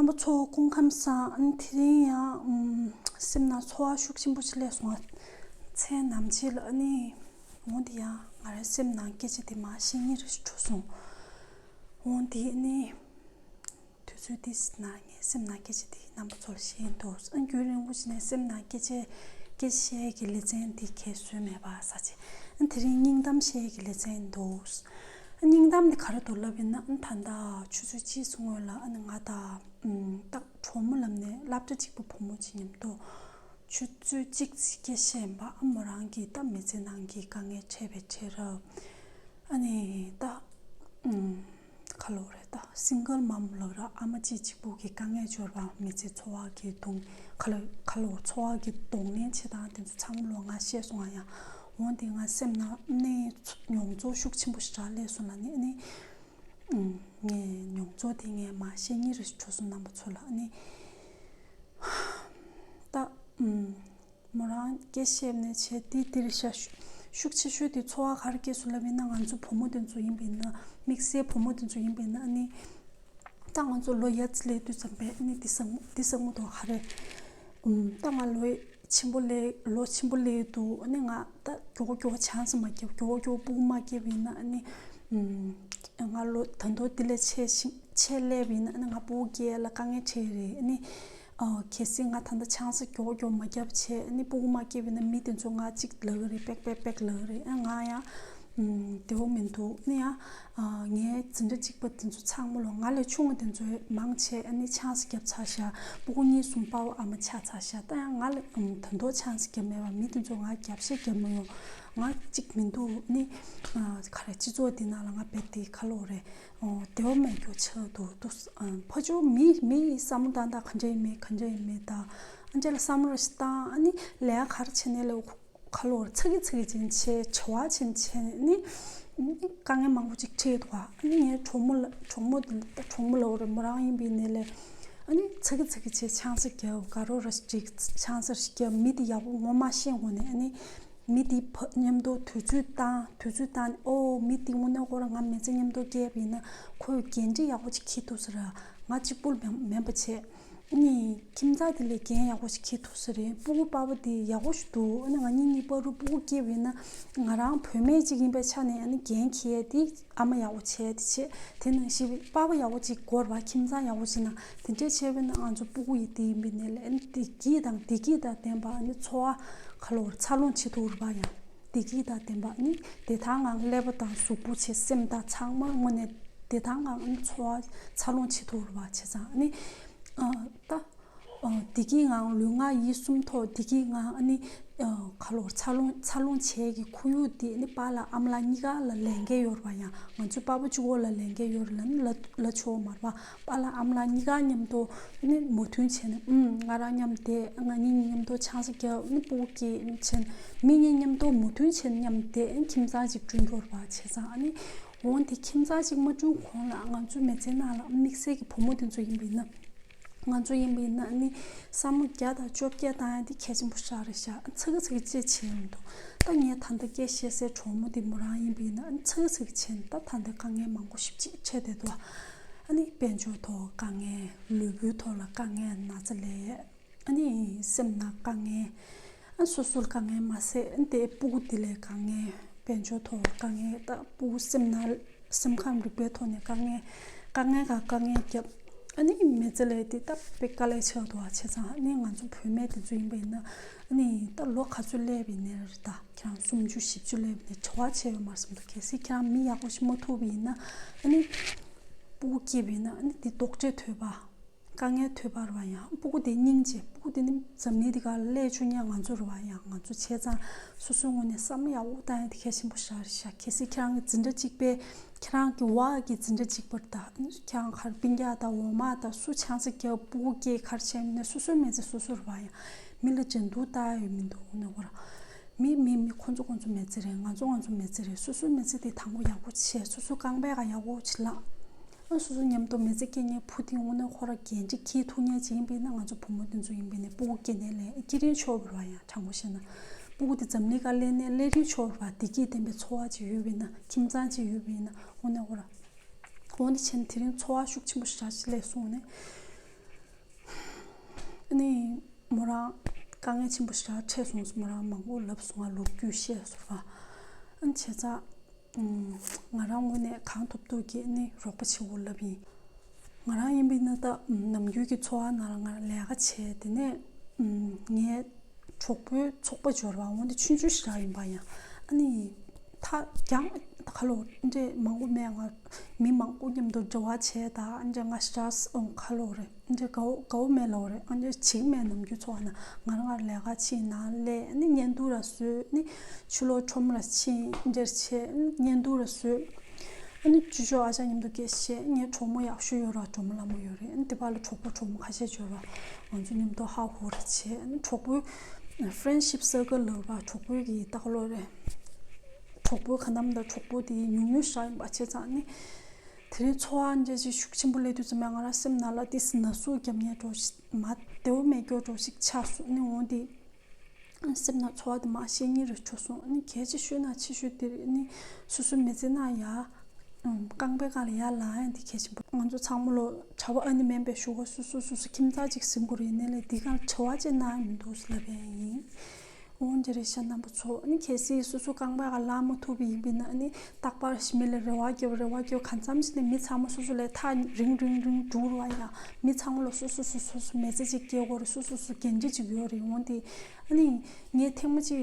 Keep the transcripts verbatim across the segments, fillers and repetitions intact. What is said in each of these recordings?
རྣམ་པ་ཚོ་སྐུ་ཁམས་བཟང་། ཨ་ནི་དེ་རིང་ཡང་ཨམ་སེམས་ནང་ཚོར་བ་ཤུགས་ཆེན་པོ་ཞིག་སླེབས་སོང་། མཚན་ནམ་ཕྱེད་ལ་ཨ་ནི་འོ་འདི་ཡང་ང་རའི་སེམས་ནང་སྐད་ཆ་དེ་མར་བཤད་སྙིང་རེ་ཞིག་འདོད་སོང་། འོ་འདི་ཨ་ནི་དུས་ཚོད་འདི་ནང་ངའི་སེམས་ནང་སྐད་ཆ་དེ་རྣམ་པ་ཚོར་བཤད་འདོད། ཨ་རྒྱུན་རིང་པོ་ཞིག་ནས་སེམས་ནང་སྐད་ཆ་སྐད་ཆ་བཤད་ཀྱི་ལེ་ཚན་འདི་གས་བཟོས་མེད་པ་ས་ཆེ། ཨ་དེ་རིང་སྙིང་གཏམ་བཤད་ཀྱི་ལེ་ཚན་འདུག་ཨ་སྙིང་གཏམ་འདི་ག་རེ་འདུག་ལབ་ཡིན་ན། ཨ་ད་ལྟ་ཆུ་ཚོད་གཅིག་ཙམ་སྔོན་ལ་ཨ་ནི་ང་དང་ད་གྲོགས་མོ་ལབ་ནས་སློབ་གྲྭ་གཅིག་པ་བུ་མོ་གཅིག་མཉམ་དུ་ཆུ་ཚོད་གཅིག་ཙམ་སྐད་བཤད་པ། ཨ་མོ་རང་གི་ད་མི་ཚེ་ནང་གི་དཀའ་ངལ་འཕྲད་པའི་འཕྲད་རབས། ཨ་ནི་ད་ཨུམ་ཁ་ལོ་རེད། ད་སིང་གལ་མམ་ལབ་ར། ཨ་མ་གཅིག་གཅིག་པུ་གི་དཀའ་ངལ་འབྱོར་བ། མི་ཚེ་འཚོ་བ་གི་གདོང་ཁ་ལོ་ཁ་ལོ་འཚོ་བ་གི་གདོང་ལེན་བྱེད་སྟངས་དེ་ཚོ་ཚང་མ་ལོ་ང་ཤེས་སོང་ང་ཡང་། འོན་ཏེ་ང་སེམས་ནང་ནས་མྱོང་ཚོར་ཤུགས་ཆེན་པོ་ཞིག་རག་ལས་སོང་ལ་ནི། ཨ་ནི་ངས་མྱོང་ཚོར་དེ་ངས་མ་བཤད་སྙིང་རེ་ཞིག་འདོད་སོང་རྣམ་པ་ཚོ་ལ། ཨ་ནི་ད་ཨུམ། མོ་རང་སྐད་བཤད་ནས་བྱས་དེ་དེར་ཤ་ཤུགས་ཆེ་ཤོས་དེ་ཚོར་བ་ག་རེ་སྐྱེས་སོང་ལབ་ཡིན་ན། ང་ཚོ་བུ་མོ་དེ་ཚོ་ཡིན་པ་ཡིན་ན། དམིགས་བསལ་བུ་མོ་དེ་ཚོ་ཡིན་པ་ཡིན་ན། ཨ་ནི་ད་ང་ཚོ་ལོ་ཡ་ཙི་ལས་དུས་ཙམ་པས་ཨ་ནི་དེ་སང་དེ་སང་མོ་དོ་ག་རེ། ཨུམ། ད་ང་ལོ་ཆེན་པོ་ལས་ལོ་ཆེན་པོ་ལས་འདུག་ཨ་ནི་ང་ད་མགྱོགས་མགྱོགས་ཆང་ས་མ་བརྒྱབ། མགྱོགས་མགྱོགས་སྤུ་གུ་མ་སྐྱེས་པ་ཡིན་ན། ཨ་ནི་ཨུམ། ང་ལོ་ད་མདོ་དེ་ལས་ཆེ་ཆེ་སླེབས་པ་ཡིན་ན། ཨ་ནི་ང་སྤུ་གུ་སྐྱེ་ལ་དཀའ་ངལ་འཕྲད་རེད། ཨ་ནི། ཨ་གལ་སྲིད་ང་ད་ལྟ་ཆང་ས་མགྱོགས་མགྱོགས་མ་བརྒྱབ་བྱས། ཨ་ནི་སྤུ་གུ་མ་སྐྱེས་པ་ཡིན་ན་མི་དེ་ཚོ་ང་གཅིག་ལབ་ཀྱི་རེད། པེག་པེག་པེག་ལབ་ཀྱི་རེད། ཨ་ང་ཡང་ཨུམ་བདེ་པོ་མི་འདུག་ཨ་ནི་ཡང་ཨ་ངའི་འཛིན་གྲྭ་གཅིག་པ་དེ་ཚོ་ཚང་མ་ལོ་ང་ལས་ཆུང་བ་དེ་ཚོ་མང་ཆེ་ཨ་ནི་ཆང་ས་བརྒྱབ་ཚར་ཤག་སྤུ་གུ་གཉིས་གསུམ་པའོ་ཨ་མ་ཆགས་ཚར་ཤག་ད་ཡང་ང་ལས་ཨུམ་ད་མདོ་ཆང་ས་བརྒྱབ་མེད་པ། མི་དེ་ཚོ་ང་རྒྱབ་བཤད་རྒྱབ་མ་ཡོང་། ང་གཅིག་མི་འདུག་ཨ་ནི་ཨ་ག་རེ། སྤྱི་ཚོགས་འདི་ནང་ལ་ང་རྦད་དེ་ཁ་ལོ་རེད། ཨོ་བདེ་བ་མེད་རྒྱུ་ཆགས་འདུག་འདུག་ཨ་ཕ་ཆོས་མི་མི་ཡི་བསམ་བློ་བཏང་སྟངས་ག་འདྲ་ཡིན་མེད་ག་འདྲ་ཡིན་མེད་ད། ཨ་འདྲ་ལ་བསམ་བློ་ཞིག་བཏང་། ཨ་ནི་ལས་ཀ་ག་རེ་བྱེད་ནས་ལས་ཁ་ལོར་ཚ་གི་ཚ་གི་ཅན་བྱས། བྱ་བ་ཅན་བྱས་ནི་དཀའ་ངལ་མང་པོ་ཅིག་འཕྲད་འདུག་ཨ་ནི་ངའི་གྲོགས་མོ་ལ་གྲོགས་མོ་གྲོགས་མོ་ལ་འོ་རེད། མོ་རང་ཡིན་པའི་ནས་ལས་ཨ་ནི་ཚ་གི་ཚ་གི་བྱས། ཆང་ས་རྒྱབ། དགའ་རོགས་ར་ཅིག་ཆང་ས་རྒྱབ། མི་དེ་ཡག་པོ་ངོ་མ་ཤེས་གོང་ནས་ཨ་ནི། མི་དེ་ཕ་མཉམ་དུ་དུས་ཚོད་བཏང་། དུས་ཚོད་བཏང་ནས་ཨོ་མི་དེ་དངོས་གནས་ཁོ་རང་ང་མི་ཚེ་མཉམ་དུ་སྐྱེལ་བ་ཡིན་ན་ཁོས་འགན་འཁྲི་ཡག་པོ་ཅིག་འཁྱེར་ཐུབ་ས་རེད། ང་གཅིག་པུ་མིན་མིན་པ་བྱས། ཨ་ནི་ཁྱིམ་ཚང་དེ་ལས་འགན་ཡག་པོ་ཞིག་འཁྱེར་ཐུབ་ས་རེད། སྤུ་གུ་པ་ཕ་དེ་ཡག་པོ་ཞིག་འདུག་ཨ་ནི་ང་གཉིས་གཉིས་བར་དུ་སྤུ་གུ་སྐྱེས་པ་ཡིན་ན་ང་རང་བུད་མེད་ཅིག་ཡིན་པའི་ཆ་ནས་ཨ་ནི་འགན་འཁྱེར་ཡས་དེ། ཨ་མ་ཡག་པོ་བྱས་དེ་བྱས། དེ་ནང་བཞིན་པ་ཕ་ཡག་པོ་ཅིག་དགོས་རེད་པ། ཁྱིམ་ཚང་ཡག་པོ་ཅིག་ན་དེ་འདྲས་བྱས་པ་ཡིན་ན་ང་ཚོ་སྤུ་གུ་ཡི་དེ་ཡིན་པ་ཡིན་ནའི་ལས་ཨ་ནི་བདེ་སྐྱིད་དང་བདེ་སྐྱིད་དང་ལྡན་པ། ཨ་ནི་འཚོ་བ་ག་ལོར་འཚར་ལོངས་བྱེད་ཐུབ་རེད་པ། ཡང་བདེ་སྐྱིད་དང་ལྡན་པ། ཨ་ནི་བདེ་ཐང་ངང་ཀླད་པ་དང་གཟུགས་པོ་བྱས། སེམས་དང་ཚང་མ་དངོས་གནས་བདེ་ཐང་ངང་ཨ་ནི་འཚོ་བ་འཚར་ལོངས་བྱེད་ཐུབ་རེད་པ། བྱས་ཙང་ཨ་ནི་ཨ་ད། ཨ་བདེ་སྐྱིད་ངང་ལུས་ངག་ཡིད་གསུམ་ཐོག་བདེ་སྐྱིད་ངང་ཨ་ནི་ཨ་ག་ལོར་འཚར་ལོངས་འཚར་ལོངས་བྱེད་ཀྱི་ཁོར་ཡུག་དེ་ཨ་ནི་པཱ་ལགས་ཨ་མ་ལགས་གཉིས་ཀ་ལ་ལས་འགན་ཡོད་རེད་པ། ཡང་ང་ཚོའི་པ་ཕ་གཅིག་པོ་ལ་ལས་འགན་ཡོད་རེད་ལབ་ན་ལབ་ལབ་ཆོག་མ་རེད་པ། པཱ་ལགས་ཨ་མ་ལགས་གཉིས་ཀ་མཉམ་དུ་ཨ་ནི་མོས་མཐུན་བྱས་ནས། ཨུམ། ང་རང་མཉམ་བསྡད། ང་གཉིས་མཉམ་དུ་ཆང་ས་བརྒྱབ། ཨ་ནི་སྤུ་གུ་སྐྱེས་བྱས་ནས་མི་གཉིས་མཉམ་དུ་མོས་མཐུན་བྱས་ནས་མཉམ་བསྡད། ཨ་ནི་ཁྱིམ་ཚང་གཅིག་བསྐྲུན་དགོས་རེད་པ། བྱས་ཙང་ཨ་ནི་འོན་ཏེ་ཁྱིམ་ཚང་གཅིག་མ་བསྐྲུན་གོང་ལ་ང་ཚོའི་མི་ཚེ་ནང་ལ་དམིགས་བསལ་གྱི་བུ་མོ་དེ་ཚོ་ཡིན་པ་ཡིན་ན། ང་ཚོ་ཡིན་པ་ཡིན་ན་ཨ་ནི་བསམ་བློ་བརྒྱ་དང་བཅོ་བརྒྱད་བཏང་ཡ་དེ་གལ་ཆེན་པོ་ཞིག་རེད་ཤག་ཨ་ཚ་གི་ཚ་གི་ཅིག་བྱས་ཡོང་འདུག་ད་ངས་ད་ལྟ་སྐད་བཤད་སའི་གྲོགས་མོ་དེ་མོ་རང་ཡིན་པ་ཡིན་ན་ཨ་ནི་ཚ་གི་ཚ་གི་བྱས་ནས་ད་ད་ལྟ་དཀའ་ངལ་མང་པོ་ཞིག་ཅིག་འཕྲད་བསྡད་འདུག་ཨ་ནི་དཔལ་འབྱོར་ཐོག་དཀའ་ངལ། ལུས་པོའི་ཐོག་ལ་དཀའ་ངལ། ན་ཚ་ལས། ཨ་ནི་སེམས་ནང་དཀའ་ངལ། ཨ་སོ་སོར་དཀའ་ངལ་མ་ཟད། ཨ་ནི་དེ་སྤུ་གུ་དེ་ལས་དཀའ་ངལ། དཔལ་འབྱོར་ཐོག་དཀའ་ངལ། ད་སྤུ་གུ་སེམས་ནང་སེམས་ཁམས་རིག་པའི་ཐོག་ནས་དཀའ་ངལ། དཀའ་ངལ་ག་དཀའ་ངལ་བརྒྱབ། ཨ་ནི་མི་ཚེ་ལས་དེ་ད་དཔེ་དཀའ་ལས་ཆེ་བ་འདུག་བ། བྱས་ཙང་ཨ་ནི་ང་ཚོ་བུད་མེད་དེ་ཚོ་ཡིན་པ་ཡིན་ན་ཨ་ནི་ད་ལོ་ག་ཚོད་སླེབས་པའི་ནས་རེད། ད་ཁྱེད་རང་སུམ་ཅུ་བཞི་བཅུ་སླེབས་པའི་ནས་བྲེལ་བ་ཆེ་བའི་མ་བསམ་འདུག་གལ་སྲིད་ཁྱེད་རང་མི་ཡག་པོ་ཞིག་མ་ཐུག་པ་ཡིན་ན་ཨ་ནི་སྤུ་གུ་སྐྱེས་པ་ཡིན་ན་ཨ་ནི་དེ་རྡོག་ཁྲེས་ཐོས་པ། དཀའ་ངལ་ཐོས་པ་རེད་པ། ཡང་སྤུ་གུ་དེ་སྙིང་རྗེ། སྤུ་གུ་དེ་ནི་འཛམ་གླིང་འདི་ག་ལ་སླེབས་བྱུང་ཡང་ང་ཚོ་རེད་པ། ཡང་ང་ཚོ་བྱས་ཙང་སོ་སོའི་ངོས་ནས་བསམ་བློ་ཡག་པོ་བཏང་ཡ་དེ་གལ་ཆེན་པོ་ཞིག་རེད་ཤག་གལ་སྲིད་ཁྱེད་རང་གི་འཛིན་གྲྭ་གཅིག་པའི་ཁྱེད་རང་གི་བ་གི་འཛིན་གྲྭ་གཅིག་པར་ད་ཁྱེད་རང་གར་སྤུན་ཀྱག་དང་འོ་མ་དང་སུ་ཆང་ས་རྒྱབ། སྤུ་གུ་སྐྱེས་གར་བྱས་མིན་ན་སོ་སོའི་མི་ཚེ་སོ་སོ་རེད་པ། ཡང་མི་ལ་འགྲན་བསྡུར་ལྟ་ཡ་ཡོད་མི་འདུག་འོ་ན་ཁོ་རང་མི་མི་མི་ཁོ་ཚོ་ཁོ་ཚོ་མི་ཚེ་རེད། ང་ཚོ་ང་ཚོ་མི་ཚེ་རེད། སོ་སོའི་མི་ཚེ་དེ་དང་པོ་ཡག་པོ་བྱས། སོ་སོའི་རྐང་པའི་སྒང་ཡག་པོ་ཅིག་ལངས། ཨ་སོ་སོ་མཉམ་དུ་མི་ཚེ་སྐྱེལ་མཁན་བུ་དེ་དངོས་གནས་ཁོ་རང་འགན་འཁྲི་འཁྱེར་ཐུབ་མཁན་ཅིག་ཡིན་པ་ཡིན་ན། ང་ཚོ་བུ་མོ་དེ་ཚོ་ཡིན་པ་ཡིན་ན་སྤུ་གུ་སྐྱེས་ནས་ལས་སྐྱེ་རིན་ཆོག་པ་རེད་པ། ཡང་དྲང་པོ་བཤད་ན་སྤུ་གུ་དེ་འཛམ་གླིང་སྒང་སླེབས་ནས་སླེབས་རིན་ཆོག་པ་རེད་པ། བདེ་སྐྱིད་ལྡན་པའི་འཚོ་བ་ཅིག་ཡོད་པ་ཡིན་ན། ཁྱིམ་ཚང་ཅིག་ཡོད་པ་ཡིན་ན། དངོས་གནས་ཁོ་རང་འོ་ན་བྱས་ན་དེ་རིང་ཚོར་བ་ཤུགས་ཆེན་པོ་ཞེ་དྲག་ཅིག་སླེབས་སོང་ནས། ནི་མོ་རང་དཀའ་ངལ་ཆེན་པོ་ཞིག་འཕྲད་སོང་། མོ་རང་མང་པོ་ལབ་སོང་། ང་ལོ་རྒྱུས་བཤད་སོང་བ། ཨ་ནི་བྱས་ཙང་ང་རང་ངོས་ནས་གང་ཐུབ་ཐུབ་ཀྱིས་ནི་རོགས་པ་བྱེད་དགོས་ལབ་ཡིན། ང་རང་ཡིན་པ་ཡིན་ན་ད་ནམ་རྒྱུན་གྱི་འཚོ་བ་ནང་ལ་ང་རང་ལས་ཀ་བྱས། དེ་ནས་ངའི་གྲོགས་པོའི་ཚོགས་པ་འབྱོར་བ་འོ་འདི་ཆུང་ཆུང་ཞིག་རག་ཡིན་པ་ཡང་ཨ་ནི་ད་རྒྱང་ཁ་ལོ་འདྲེ་མང་པོ་མེད། ང་མི་མང་པོ་མཉམ་དུ་འབྲེལ་བ་བྱས། ད་ཨ་འདྲེ་ང་ཞེ་དྲག་ཁ་ལོ་རེད། འདྲེ་དགའ་བོ་དགའ་བོ་མེད་ལོ་རེད། ཨ་འདྲེ་བྱེད་མེད། ནམ་རྒྱུན་འཚོ་བ་ན་ང་རང་ང་ལས་ཀ་ཕྱིན་ནང་ལས་ཨ་ནི་བརྙན་ཐུང་ར་བཟོས། ཨ་ནི་ཕྱི་ལོགས་ཁྲོམ་ར་ཕྱིན་འདྲེ་བྱས་ཨ་ནི་བརྙན་ཐུང་ར་བཟོས། ཨ་ནི་ཅོ་ཅོ་ཨ་ཅག་མཉམ་དུ་སྐད་བཤད། ངའི་གྲོགས་མོ་ཡག་ཤོས་ཡོད་ར། གྲོགས་མོ་ལ་མོ་ཡོད་རེད། ཨ་ནི་དེ་བར་ལ་གྲོགས་པོ་གྲོགས་མོ་ཁ་ཤས་ཡོད་ར། ང་ཚོ་མཉམ་དུ་ཧ་ཧུ་ར་བྱས། ཨ་ནི་གྲོགས་པོའི་friendship circle ལབ་ར། གྲོགས་པོའི་གི་ལྟ་ག་ལོ་རེད། གྲོགས་པོའི་ག་ནམ་ད་གྲོགས་པོ་དེ་ཉུང་ཉུང་ཞིག་ཡིན་པ་བྱས་ཙང་ནི། དེ་རིང་འཚོ་བ་འདྲ་ཅིག་ཤུགས་ཆེན་པོ་སླེབས་དུས་ཙམ་པ་ང་རང་སེམས་ནང་ལ་ཏིས་ན་ཟུག་རྒྱབ་ཉེན་འགྲོ་ཞིག་མ་བདེ་བོ་མེད་སྐྱོ་འགྲོ་ཞིག་ཆགས་སོང་། ཨ་ནི་འོ་འདི། སེམས་ནང་ཚོར་བ་དེ་མར་བཤད་སྙིང་རེ་འདོད་སོང་། ཨ་ནི་གལ་ཆེ་ཤོས་ནང་ཆེ་ཤོས་དེ་རེད། ཨ་ནི་སོ་སོའི་མི་ཚེ་ནང་ཡར་རྐང་པའི་སྒང་ལ་ཡར་ལངས་ཡ་དེ་གལ་ཆེན་པོ། ང་ཚོ་ཚང་མ་ལོ་གྲྭ་པ་ཨ་ནི་མིན་པའི་གཞུག་གུ་སོ་སོ་སོ་སོ་ཁྱིམ་ཚང་གཅིག་ཟིན་དགོས་རེད། ཡིན་ནའི་ལས་འདི་སྒང་བྲེལ་བ་ཅིག་གནང་ཡ་མི་འདུག་ལབ་ཡ་ཡིན། འོ་འདི་རེད་ཤག་རྣམ་པ་ཚོ། ཨ་ནི་གལ་སྲིད་སོ་སོ་རྐང་པའི་སྒང་ལངས་མ་ཐུབ་པ་ཡིན་པ་ཡིན་ན། ཨ་ནི་རྟག་པར་ཞིག་མི་ལ་རེ་བ་རྒྱབ་རེ་བ་རྒྱབ། གང་འཚམ་ཞིག་ནས་མི་ཚང་མ་སོ་སོ་ལས་ཐག་རིང་རིང་རིང་འགྲོ་རེད་པ། ཡང་མི་ཚང་མ་ལ་སོ་སོ་སོ་སོ་སོ་མི་ཚེ་གཅིག་སྐྱེལ་དགོས་རེད། སོ་སོ་སོ་འགན་འཁྲི་གཅིག་ཡོད་རེད། འོ་འདི། ཨ་ནི་ངས་ཐེངས་མ་གཅིག་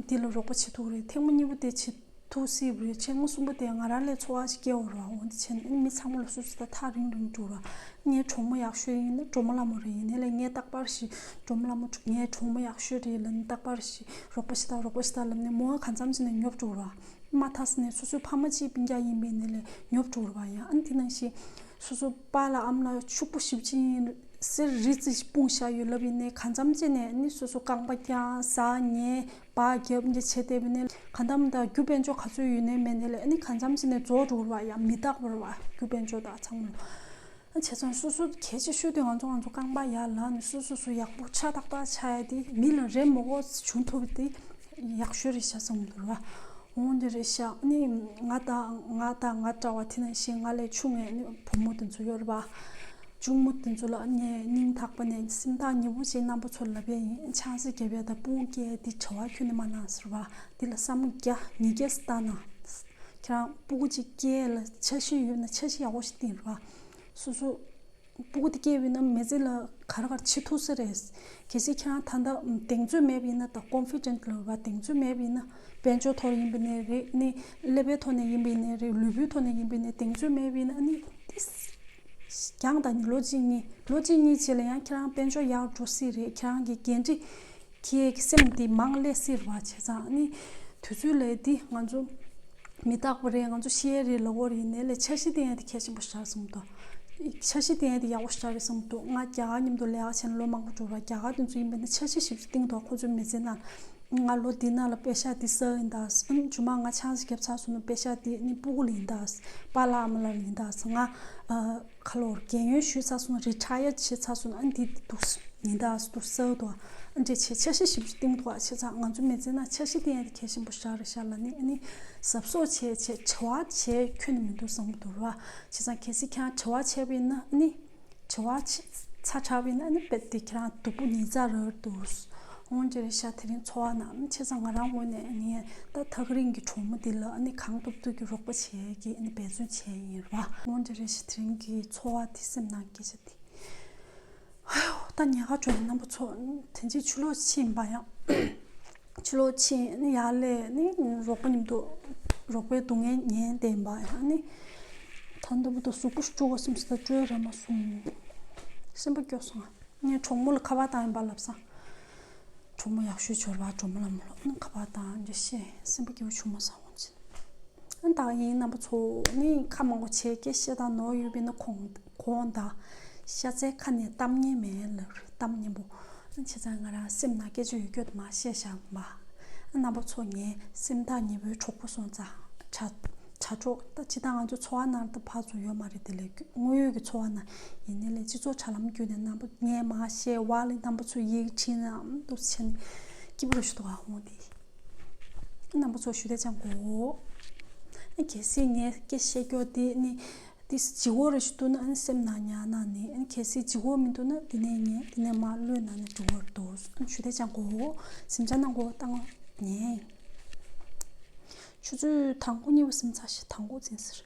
འདི་ལ་རོགས་པ་བྱེད་ཐུབ་རེད། ཐེངས་མ་གཉིས་པ་དེ་བྱེད་ཐུབ་སྲིད་པ་རེད། ཐེངས་མ་གསུམ་པ་དེ་ང་རང་ལས་ཚོར་བ་ཞིག་སྐྱེ་བ་རེད་པ། འོ་འདི་བྱས་ནས་ཨ་ནི་མི་ཚང་མ་ལ་སོ་སོ་ད་ཐག་རིང་རིང་འགྲོ་རེད་པ། ངའི་གྲོགས་མོ་ཡག་ཤོས་ཡིན་ན་གྲོགས་མོ་ལ་མོ་རེད། ཡིན་ནའི་ལས་ངས་རྟག་པར་ཞིག་གྲོགས་མོ་ལ་མོ་ངའི་གྲོགས་མོ་ཡག་ཤོས་རེད་ལབ་ནས་རྟག་པར་ཞིག་རོགས་པ་བྱེད་དང་རོགས་པ་བྱེད་དང་ལབ་ནས་མོ་གང་འཚམ་ཞིག་ནས་ཉོབ་འགྲོ་རེད་པ། མ་མཐའ་ཟེར་ནས་སོ་སོའི་ཕ་མ་གཅིག་སྤུན་ཀྱག་ཡིན་པ་ཡིན་ནའི་ལས་ཉོབ་འགྲོ་རེད་པ། ཡང་ཨ་ནི་དེ་ནང་བཞིན་སོ་སོ་པཱ་ལགས་ཨ་མ་ལགས་ཕྱུག་པོ་ཞེ་པོ་ཅིག་ཡིན། གསེར་རི་རྩེ་ཞིག་སྤུངས་བཞག་ཡོད་ལབ་ཡིན་ནའི་གང་འཚམ་ཅིག་ནས་ཨ་ནི་སོ་སོ་རྐང་པ་བརྐྱངས་ཟ་ཉལ་སྦག་རྒྱབ་འདི་བྱས་བསྡད་པ་ཡིན་ནའི་གང་འཚམ་ད་རྒྱུ་དཔལ་འབྱོར་ག་ཚོད་ཡོད་ནའི་མེད་ནའི་ལས་ཨ་ནི་གང་འཚམ་ཅིག་ནས་རྫོགས་འགྲོ་རེད་པ། ཡང་མི་རྟག་པ་རེད་པ། རྒྱུ་དཔལ་འབྱོར་དང་ཚང་མ། ཨ་བྱས་ཙང་སོ་སོ་གལ་ཆེ་ཤོས་དེ་ང་ཚོ་ང་ཚོ་རྐང་པ་ཡར་ལངས་ནས་སོ་སོ་སོ་ཡག་པོ་ཤ་སྟག་སྟག་ཆགས་ཡ་དེ། མི་ལ་རེ་མོས་པ་བྱུང་ཐུབ་པ་དེ་ཡག་ཤོས་རེད་ཤག་བསམ་གྱི་འདུག་ར། འོ་འདི་རེད་ཤག་ཨ་ནི་ང་དང་ང་དང་ང་འདྲ་བ་དེ་ནང་བཞིན་ང་ལས་ཆུང་བའི་ཨ་ནི་བུ་མོ་དེ་ཚོ་ཡོད་རེད་པ། གཅུང་མོ་དེ་ཚོ་ལ་ངས་སྙིང་ཐག་པ་ནས་སེམས་ཐག་ཉེ་པོ་བྱས་རྣམ་པ་ཚོར་ལབ་ཡ་ཡིན། ཆང་ས་རྒྱབ་ཡ་དང་སྤུ་གུ་སྐྱེ་ཡ་དེ་བྲེལ་བ་ཁྱོན་ནས་མ་གནང་ཟེར་བ། དེ་ལ་བསམ་བློ་རྒྱ་ཉིས་བརྒྱ་ཙམ་བཏང་ན། ཁྱེད་རང་སྤུ་གུ་གཅིག་སྐྱེ་ཡ་ལ་འཆར་གཞི་ཡོད་ན་འཆར་གཞི་ཡག་པོ་ཞིག་བཏིང་ར། སོ་སོ་སྤུ་གུ་དེ་སྐྱེས་པ་ཡིན་ན་མི་ཚེ་ལ་ག་རེ་ག་རེ་བྱེད་ཐུབ་ས་རེད། གལ་སྲིད་ཁྱེད་རང་ད་ལྟ་གདེང་ཚོད་མེད་པ་ཡིན་ན། ད་ཀོན་ཕི་ཌེན་ཊི་ལབ་པ། གདེང་ཚོད་མེད་པ་ཡིན་ན། དཔལ་འབྱོར་ཐོག་ཡིན་པ་ནས་རེད། ཨ་ནི་ཀླད་པའི་ཐོག་ནས་ཡིན་པ་ཡིན་ནས་རེད། ལུས་པོའི་ཐོག་ནས་ཡིན་པ་ཡིན་ནས་གདེང་ཚོད་མེད་པ་ཡིན་ན། ཨ་ནི་ཏིས་རྒྱང་དང་ལོ་གཅིག་གཉིས་ལོ་གཅིག་གཉིས་རྗེས་ལ་ཡང་ཁྱེད་རང་དཔལ་འབྱོར་ཡག་འགྲོ་སྲིད་རེད། ཁྱེད་རང་གི་འགན་འཁྲི་ཁྱེད་ཀྱི་སེམས་དེ་མང་སླེབས་སྲིད་རེད་པ། བྱས་ཙང་ཨ་ནི་དུས་ཚོད་ལས་དེ་ང་ཚོ་མི་རྟག་པ་རེད། ང་ཚོ་ཤི་ཡ་རེད་ལབ་དགོས་རེད། ཡིན་ནའི་ལས་འཆར་གཞི་བཏིང་ཡ་དེ་གལ་ཆེན་པོ་ཞིག་རེད་བསམ་འདུག་འཆར་གཞི་བཏིང་ཡ་དེ་ཡག་པོ་ཞིག་རེད་བསམ་འདུག་ང་རྒྱ་གར་མཉམ་དུ་ལས་ཀ་བྱས་ན་ལོ་མང་པོ་འགྲོ་ར། རྒྱ་གར་དེ་ཚོ་ཡིན་པ་ཡིན་ན་འཆར་གཞི་ཞིབ་ཅིག་བཏིང་འདུག་ཁོ་ཚོའི་མི་ཚེ་ནང་ང་ལོ་འདི་ནང་ལ་པེ་ཤག་འདི་བསགས་ཡིན་ད། ཨ་ནི་མཇུག་མ་ང་ཆང་ས་བརྒྱབ་ཚར་སོང་ན་པེ་ཤག་འདི་ནི་སྤུ་གུ་ལ་ཡིན་ད། པཱ་ལགས་ཨ་མ་ལགས་ལ་ཡིན་ད། ང་ཨ། ཁ་ལོ་རྒན་ཡོལ་ཞུས་ཚར་སོང་ན། རི་ཊ་ཡར་བྱས་ཚར་སོང་ན། ཨ་ནི་འདི་འདུག་ཡིན་ད་འདུག་བསགས་འདུག་ཨ་འདྲས་བྱས་འཆར་གཞི་ཞིབ་ཅིག་བཏིང་འདུག་བྱས་ཙང་ང་ཚོ་མི་ཚེ་ནང་འཆར་གཞི་བཏིང་ཡ་དེ་གལ་ཆེན་པོ་ཞིག་རེད་ཤག་ལབ་ནས། ཨ་ནི་གཟབ་གཟབ་བྱས་བྱས་བྲེལ་བ་བྱས་ཁྱོན་ནས་མི་འདུག་བསམ་གྱི་འདུག་ར། བྱས་ཙང་གལ་སྲིད་ཁྱེད་རང་བྲེལ་བ་བྱས་པ་ཡིན་ན། ཨ་ནི་བྲེལ་བ་ཆེ་ཚ་དྲགས་པ་ཡིན་ན། ཨ་ནི་རྦད་དེ་ཁྱེད་རང་སྡུག་པོ་ཉིན་རྩ་རེ་རེ་འདུག་འོ་འདྲས་རེད་ཤག་དེ་རིང་འཚོ་བ་ནང་། བྱས་ཙང་ང་རང་ངོས་ནས་ངས་ད་ཐག་རིང་གི་གྲོགས་མོ་འདི་ལ་ཨ་ནི་གང་ཐུབ་ཐུབ་ཀྱི་རོགས་པ་བྱེད་ཀྱི་ཨ་ནི་འབད་བརྩོན་བྱས་ཡིན་ར། འོ་འདྲས་རེད་ཤག་དེ་རིང་གི་འཚོ་བ་དེ། སེམས་ནང་སྐད་ཆ་དེ། ཧ་ཡོ། ད་ཉལ་ཁ་འགྲོ་ཡིན། རྣམ་པ་ཚོ་དེ་རྗེས་ཕྱི་ལོགས་ཕྱིན་པ་ཡང་། ཕྱི་ལོགས་ཕྱིན་ནི་ཡར་ལས་ནི་རོགས་པ་མཉམ་དུ་རོགས་པའི་སྡུག་བསྔལ་ཉན་བསྡད་པ་ཡང་ནི། ད་འདི་བུ་དང་གཟུགས་པོ་སྐྱོ་བ་སེམས་སུ་ད་སྤྲོད་ར་མ་སོང་། སེམས་པ་སྐྱོ་སོང་ང་། ངས་གྲོགས་མོ་ལ་ཁ་པར་བཏང་ཡིན་པ་ལབ་སོང་། གྲོགས་མོ་ཡག་ཤོས་འབྱོར་བ་གྲོགས་མོ་ལ་མོ་ལ་ཁ་པར་བཏང་འདྲ་བཤད། སེམས་པ་སྐྱིད་པོ་བྱུང་མ་སོང་བ་ཅིན། ཨ་ད་ཡིན། རྣམ་པ་ཚོ་ནི་ཁ་མང་པོ་བྱས་སྐད་བཤད་སྟངས་ནོར་ཡོད་པ་ཡིན་ན་དགོངས་དག་ཤ་ཚའི་ཁ་ནས་གཏམ་སྙན་མེད་ལབ་རེད། གཏམ་སྙན་པོ། ཨ་བྱས་ཙང་ང་རང་སེམས་ནང་སྐད་ཆ་ཡོད་རྒྱུ་དེ་མར་བཤད་བཞག་པ། ཨ་རྣམ་པ་ཚོ་ངའི་སེམས་ཐག་ཉེ་པོའི་གྲོགས་པོ་སོང་ཙང་དྲ་དྲ་གྲོགས། ད་ཇི་ལྟར་ང་ཚོ་འཚོ་བ་ནང་ལ་ད་ཕར་ཚུར་ཡོད་མ་རེད། དེ་ལས་དངོས་ཡོད་ཀྱི་འཚོ་བ་ནང་ཡིན་ནའི་ལས་སྤྱི་ཚོགས་དྲ་ལམ་བརྒྱུད་ནས་རྣམ་པ་ངས་མར་བཤད་པ་ལས་རྣམ་པ་ཚོས་ཡིག་བྲིས་ན་འདུག་བྱས་ནས་སྐྱིད་པོ་རེ་ཞིག་འདུག་ག་འོང་དེ། རྣམ་པ་ཚོ་ཞུ་དེ་ཅང་གོ། ཨ་གལ་སྲིད་ངས་སྐད་བཤད་རྒྱུ་དེ་ནི་ དེ་ལྗིད་ཁོག་རེ་ཞིག་འདུག་ན་ཨ་ནི་སེམས་ནང་ཉར་གནང་ནས། ཨ་ནི་གལ་སྲིད་ལྗིད་ཁོག་མི་འདུག་ན་འདི་ནས་ཉན། འདི་ནས་མར་གློད་གནང་ནས་འགྲོ་བར་འདུག་ཨ་ནི་ཞུ་དེ་ཅང་གོ་སེམས་ཅག་ནང་གོ་བཏང་ཉན། ཆུ་ཚོད་དང་པོ་གཉིས་པ་ཟིན་ཚར་ཤག་དང་པོ་ཟིན་ཟེར།